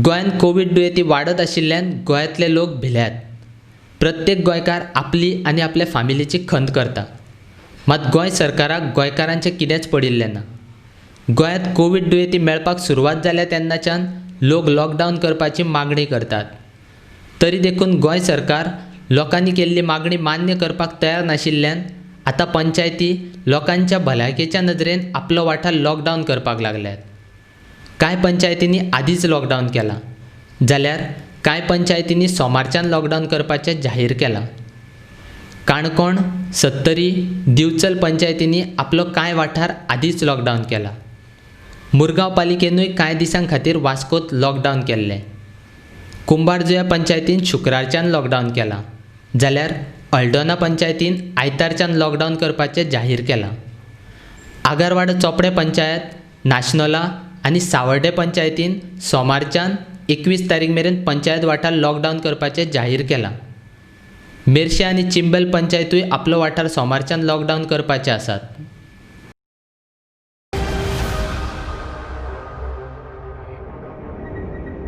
गोंयांत कोवीड दुयेंती वाडत आशिल्ल्यान गोंयांतले लोक भिल्यात. प्रत्येक गोंयकार आपली आनी आपल्या फामिलीची खंत करता. मात गोंय सरकाराक गोंयकारांचें कितेंच पडिल्लें ना. गोंयांत कोवीड दुयेंती मेळपाक सुरवात जाल्या तेन्नाच्यान लोक लॉकडावन करपाची मागणी करतात. तरी देखून गोंय सरकार लोकांनी केल्ली मागणी मान्य करपाक तयार नाशिल्ल्यान आतां पंचायती लोकांच्या भलायकेच्या नदरेन आपलो वाठार लॉकडावन करपाक लागल्यात. कांय पंचायतींनी आदींच लॉकडावन केलां जाल्यार कांय पंचायतींनी सोमारच्यान लॉकडावन करपाचें जाहीर केलां. काणकोण, सत्तरी, दिवचल पंचायतींनी आपलो कांय वाठार आदींच लॉकडावन केला. मुरगांव पालिकेनूय कांय दिसां खातीर वास्कोंत लॉकडावन केल्लें. कुंभारजुव्यां पंचायतीन शुक्रारच्यान लॉकडावन केलां जाल्यार अल्दोना पंचायतीन आयतारच्यान लॉकडावन करपाचें जाहीर केलां. आगरवाडो चोपडें पंचायत, नाशनोला आनी सावर्डे पंचायतीन सोमारच्यान 21 तारीख मेरेन पंचायत वाठार लॉकडावन करपाचें जाहीर केलां. मेरशे आनी चिंबल पंचायतूय आपलो वाठार सोमारच्यान लॉकडावन करपाचे आसात.